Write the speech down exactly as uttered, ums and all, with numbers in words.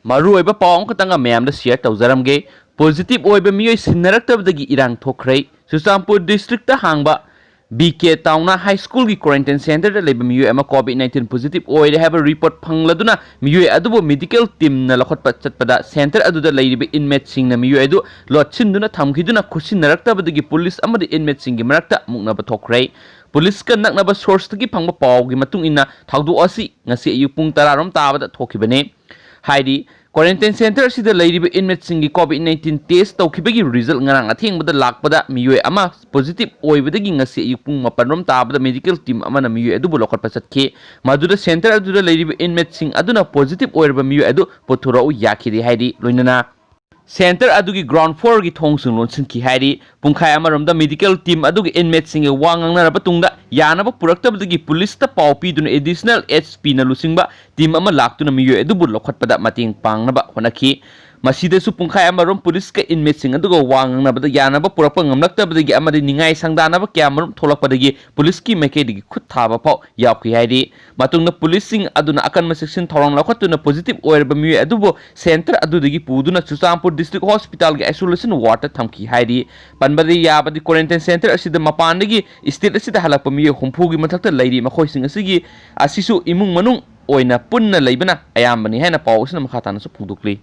ꯃꯔꯨꯑꯣꯏꯕ ꯄꯥꯎ ꯑꯃꯈꯛꯇꯪꯒ ꯃꯌꯥꯝꯗ share ꯇꯧꯖꯔꯝꯒꯦ꯫ Positive ꯑꯣꯏꯕ ꯃꯤꯑꯣꯏ ꯁꯤꯟꯅꯔꯛꯇꯕꯗꯒꯤ ꯏꯔꯥꯡ ꯊꯣꯛꯈ꯭ꯔꯦ꯫ ꯆꯨꯔꯆꯥꯟꯄꯨꯔ district ꯇ ꯍꯥꯡꯕ B K Tauna High School ꯒꯤ quarantine center ꯗ ꯂꯩꯕ ꯃꯤꯑꯣꯏ ꯑꯃ COVID nineteen positive ꯑꯣꯏꯔꯦ ꯍꯥꯏꯕ report ꯐꯪꯂꯗꯨꯅ ꯃꯤꯑꯣꯏ ꯑꯗꯨꯕꯨ medical team ꯅ ꯂꯧꯈꯠꯄ ꯆꯠꯄꯗ center ꯑꯗꯨꯗ ꯂꯩꯔꯤꯕ inmate ꯁꯤꯡꯅ ꯃꯤꯑꯣꯏ ꯑꯗꯨ ꯂꯣꯠꯁꯤꯟꯗꯨꯅ ꯊꯝꯈꯤꯗꯨꯅ ꯈꯨꯠꯁꯤꯟꯅꯔꯛꯇꯕꯗꯒꯤ police ꯑꯃꯗꯤ inmate ꯁꯤꯡꯒꯤ ꯃꯔꯛꯇ ꯃꯨꯛꯅꯕ ꯊꯣꯛꯈ꯭ꯔꯦ꯫ Police ꯀ ꯅꯛꯅꯕ source ꯇꯒꯤ ꯐꯪꯕ ꯄꯥꯎꯒꯤ ꯃꯇꯨꯡ ꯏꯟꯅ ꯊꯧꯗꯣꯛ ꯑꯁꯤ ꯉꯁꯤ ꯑꯌꯨꯛ ꯄꯨꯡ ꯇꯔꯥ ꯔꯣꯝ ꯇꯥꯕꯗ ꯊꯣꯛꯈꯤꯕꯅꯤ꯫ ꯍꯥꯏꯗꯤ, quarantine center ꯑꯁꯤꯗ ꯂꯩꯔꯤꯕ inmate ꯁꯤꯡꯒꯤ COVID nineteen test ꯇꯧꯈꯤꯕꯒꯤ result ꯉꯔꯥꯡ ꯑꯊꯦꯡꯕꯗ ꯂꯥꯛꯄꯗ ꯃꯤꯑꯣꯏ ꯑꯃ positive ꯑꯣꯏꯕꯗꯒꯤ ꯉꯁꯤ ꯑꯌꯨꯛ ꯄꯨꯡ ꯃꯥꯄꯟ ꯔꯣꯝ ꯇꯥꯕꯗ medical team ꯑꯃꯅ ꯃꯤꯑꯣꯏ ꯑꯗꯨꯕꯨ ꯂꯧꯈꯠꯄ ꯆꯠꯈꯤ꯫ ꯃꯗꯨꯗ center ꯑꯗꯨꯗ ꯂꯩꯔꯤꯕ inmate ꯁꯤꯡ ꯑꯗꯨꯅ positive ꯑꯣꯏꯔꯕ ꯃꯤꯑꯣꯏ ꯑꯗꯨ ꯄꯨꯊꯣꯔꯛꯎ ꯌꯥꯈꯤꯗꯦ ꯍꯥꯏꯔꯤ꯫ ꯂꯣꯏꯅꯅ center ꯑꯗꯨꯒꯤ ground floor ꯒꯤ ꯊꯣꯡꯁꯤꯡ ꯂꯣꯟꯁꯤꯟꯈꯤ ꯍꯥꯏꯔꯤ꯫ ꯄꯨꯡꯈꯥꯏ ꯑꯃꯔꯣꯝꯗ medical team ꯑꯗꯨꯒ inmate ꯁꯤꯡꯒ ꯋꯥ ꯉꯥꯡꯅꯔꯕ ꯇꯨꯡꯗ ꯌꯥꯅꯕ ꯄꯨꯔꯛꯇꯕꯗꯒꯤ police ꯇ ꯄꯥꯎ ꯄꯤꯗꯨꯅ additional S P ꯅ ꯂꯨꯆꯤꯡꯕ team ꯑꯃ ꯂꯥꯛꯇꯨꯅ ꯃꯤꯑꯣꯏ ꯑꯗꯨꯕꯨ ꯂꯧꯈꯠꯄꯗ ꯃꯇꯦꯡ ꯄꯥꯡꯅꯕ ꯍꯣꯠꯅꯈꯤ꯫ ꯃꯁꯤꯗꯁꯨ ꯄꯨꯡꯈꯥꯏ ꯑꯃꯔꯣꯝ police ꯀ inmate ꯁꯤꯡ ꯑꯗꯨꯒ ꯋꯥ ꯉꯥꯡꯅꯕꯗ ꯌꯥꯅꯕ ꯄꯨꯔꯛꯄ ꯉꯝꯂꯛꯇꯕꯗꯒꯤ ꯑꯃꯗꯤ ꯅꯤꯡꯉꯥꯏ ꯁꯪꯗꯥꯅꯕ ꯀꯌꯥꯃꯔꯨꯝ ꯊꯣꯛꯂꯛꯄꯗꯒꯤ police ꯀꯤ ꯃꯥꯏꯀꯩꯗꯒꯤ ꯈꯨꯠ ꯊꯥꯕ ꯐꯥꯎ ꯌꯥꯎꯈꯤ ꯍꯥꯏꯔꯤ꯫ ꯃꯇꯨꯡꯗ police ꯁꯤꯡ ꯑꯗꯨꯅ ꯑꯀꯟꯕ ꯆꯦꯛꯁꯤꯟ ꯊꯧꯔꯥꯡ ꯂꯧꯈꯠꯇꯨꯅ positive ꯑꯣꯏꯔꯕ ꯃꯤꯑꯣꯏ ꯑꯗꯨꯕꯨ center ꯑꯗꯨꯗꯒꯤ ꯄꯨꯗꯨꯅ ꯆꯨꯔꯆꯥꯟꯄꯨꯔ district hospital ꯒꯤ isolation ward ꯇ ꯊꯝꯈꯤ ꯍꯥꯏꯔꯤ꯫ ꯄꯟꯕꯗ ꯌꯥꯕꯗꯤ, quarantine center ꯑꯁꯤꯗ ꯃꯄꯥꯟꯗꯒꯤ state ꯑꯁꯤꯗ ꯍꯜꯂꯛꯄ ꯃꯤꯑꯣꯏ ꯍꯨꯝꯐꯨꯒꯤ ꯃꯊꯛꯇ ꯂꯩꯔꯤ꯫ ꯃꯈꯣꯏꯁꯤꯡ ꯑꯁꯤꯒꯤ, ꯑꯁꯤꯁꯨ ꯏꯃꯨꯡ ꯃꯅꯨꯡ ꯑꯣꯏꯅ ꯄꯨꯟꯅ ꯂꯩꯕꯅ ꯑꯌꯥꯝꯕꯅꯤ ꯍꯥꯏꯅ ꯄꯥꯎ ꯑꯁꯤꯅ ꯃꯈꯥ ꯇꯥꯅꯁꯨ ꯐꯣꯡꯗꯣꯛꯂꯤ꯫